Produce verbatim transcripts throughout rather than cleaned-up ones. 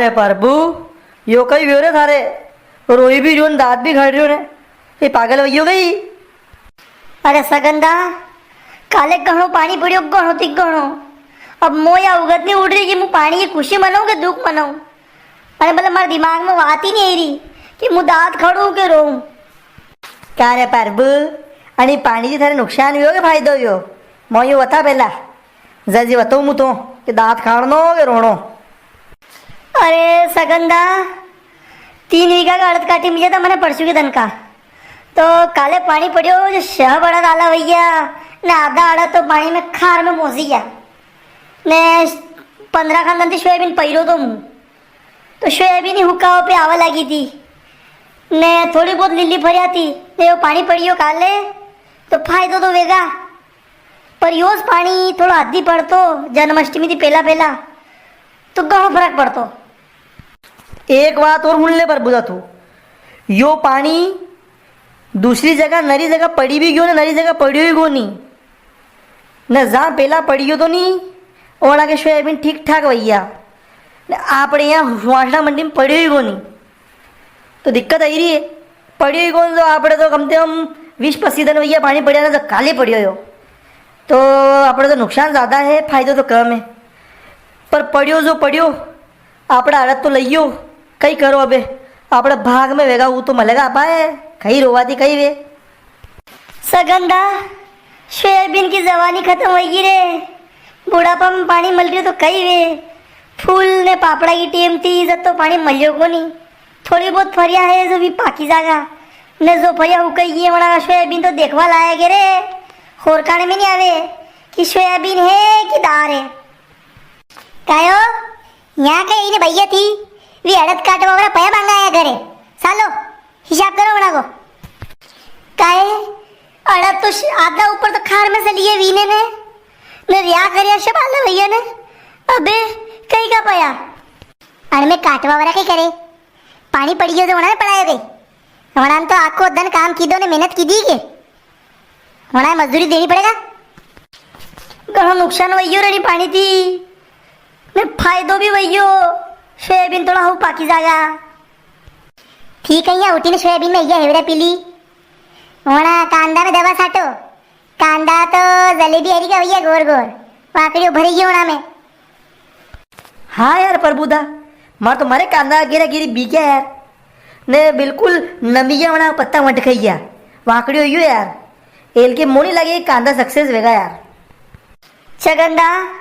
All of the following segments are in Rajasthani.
अरे प्रभु, यो कई व्यो रे थारे? रोई भी रियो ने, दांत भी खड़ रियो ने, ये पागल वई ग्यो कई? अरे सगंदा, काले घणो पाणी पड़ियो, घणो थी घणो। अब मो या उगत नी उड़ री कि मु पाणी की खुशी मनाऊं के दुख मनाऊं। अरे मतलब मारे दिमाग में बात ही नी आई री कि मु दांत खड़ूं के रोऊं। का रे प्रभु, अणी पाणी थी थारे नुकसान व्यो के फायदो व्यो? मो यो बता पेला। जदी बताऊं मु तो कि दांत खाड़नो के रोणो। अरे सगंदा, तीन वीघा का अड़द काटी मिल्या था मने परसों के दन का। तो काले पाणी पड़ियो जो छह बड़ा काला वई ग्या, ने आधा अड़द तो पाणी में खार में मोसी ग्या। ने पन्द्रह खान दन थी सोयाबीन पई रो तो मु। तो सोयाबीन ही हुकावा पे आवा लागी थी। ने थोड़ी बहुत लीली फरिया थी। ने यो पाणी पड़ियो काले, तो फायदो तो वेगा। पर योज पाणी थोड़ो आधी पड़तो, जन्माष्टमी थी पेला पेला, तो घणो फरक पड़तो। एक बात और हुण ले प्रभुदा तू, यो पाणी दूसरी जगह, नरी जगह पड़ी भी ग्यो ने, नरी जगह पड़ियो ही कोनी। ने जां पेला पड़ियो तो नी, वणा के सोयाबीन ठीक ठाक वई ग्या। ने आपणे यां सुवासरा मंडी में पड़ियो ही कोनी। तो दिक्कत आई री है, पड़ियो ही कोनी तो आपणे तो कम से कम वीस पच्चीस दन वई ग्या पाणी पड़िया ने, तो काले पड़ियो यो। तो आपणे तो नुकसान ज्यादा है, फायदो तो कम है। पर पड़ियो जो पड़ियो, आपणे अड़द तो लइयो, कई करो अबे, आपणे भाग में वेगा, वो तो मलेगा आपा है, कई रोवा थी कई वे। सगंदा, सोयाबीन की जवानी खत्म होई गी रे। बुढ़ापा में पाणी मल रियो तो कई वे। फूल ने पापड़ा की टेम थी, जद तो पाणी मल्यो कोनी। थोड़ी बहुत फरिया है जो भी पाकी जागा। ने जो फरिया हुकई गी है, वणा सोयाबीन तो देखवा लायक है रे। होरकाणे में नी आवे कि सोयाबीन है कि दार है। कायो, यां कई ने भैया थी, वी अड़द काटवा वाला पया मांगा आया घरे। सालो, हिसाब करो वणा को। काए, अड़द तो श-, आधा ऊपर तो खार में से लिए वीने ने, ने रिया करिया शबाला भैया ने। अबे, कई का पया? अण में काटवा वाला कई करे? पाणी पड़ी गयो तो वणा ने पड़ायो कई? वणा ने तो आखो दन काम कीधो ने मेहनत कीधी के? वणा ने मजदूरी देणी पड़ेगा। घणो नुकसान वई ग्यो रे नी पाणी थी, ने फायदो भी वई ग्यो, सोयाबीन थोड़ा हऊ पाकी जागा। ठीक है, या उठी ने सोयाबीन में या हेवड़ा पीली। वणा कांदा में दवा साटो। कांदा तो जलेबी हरी का भैया गोर गोर। वाकड़ियो भरी गई वणा में। हाँ यार प्रभुदा, मार तो मारे कांदा गिरा गिरी बीक्या यार। ने बिल्कुल नमी गया वणा पत्ता वंट खाई गया। वाकड़ियो यो यार। एल के मोनी लगे कांदा सक्सेस वेगा यार। छगनदा,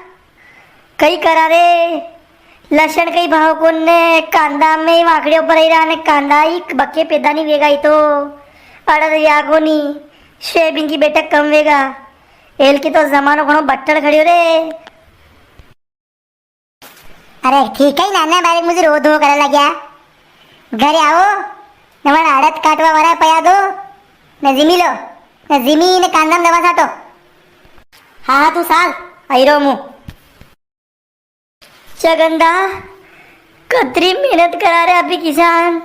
कई करा रे, लसण कई भाव कोने, कांदा में ही वाकड़ियो पर ही रहा ने, कांदा ही बके पैदा नी वेगा ही तो, अड़द या कोनी, सोयाबीन की बेटा कम वेगा, एल की तो जमानो घणो बट्टल खड़ियो रे। अरे ठीक है, नाना बारे मुझे रो धो करे लग्या। घरे आओ, ने वण अड़द काटवा वाला पया दो, ने जिमी लो, ने जिमी ने कांदा में दवा साटो। हाँ, हाँ, तू साल, आई रो मु। छगनदा, कतरी मेहनत करा रे आपी किसान,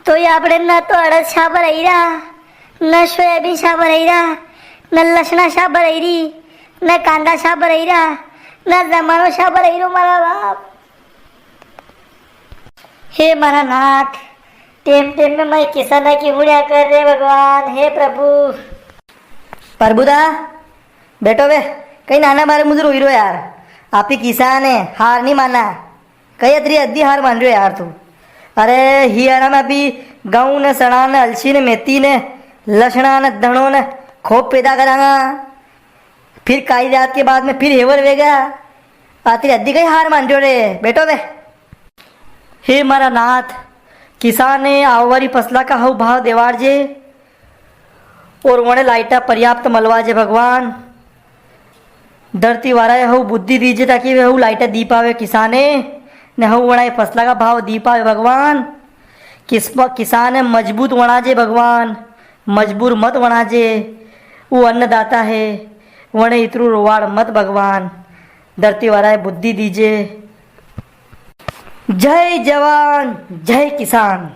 तो ये आपणे ना तो अड़द शाबर आई रा, ना सोयाबीन शाबर आई रा, ना लसणा शाबर आई री, ना कांदा शाबर आई रा, ना जमानो शाबर आई रो मारा बाप। हे मारा नाथ, टेम टेम में मैं किसाना की हुणिया कर रे भगवान, हे प्रभु। प्रभुदा, बेटो वे, कई नाना बारे मुझे रोई रो यार। आपी किसान है, हार नी माना। कई अतरी अद्दी हार मान रियो यार तू। अरे, हियारा में अभी गऊं ने, सणा ने, अलसी ने, मेथी ने, लसणा ने, धणो ने खूब पैदा करांगा। फिर काई रात के बाद में फिर हेवर वेगा। अतरी अद्दी कई हार मान रियो रे, बेटो वे। हे मारा नाथ, किसान ने आववारी फसला का हऊ भाव देवार जे। और वणे लाइटा पर्याप्त मलवा जे भगवान। धरती वाराए हऊ बुद्धि दीजे ताकि वे हऊ लाइटा दी पावे किसाने, ने हऊ वणाए फसला का भाव दी पावे भगवान। किस्म-, किसाने मजबूत वणाजे भगवान, मजबूर मत वणाजे। वो अन्नदाता है, वणे इतरू रोवाड़ मत भगवान। धरती वाराए बुद्धि दीजे। जय जवान, जय किसान।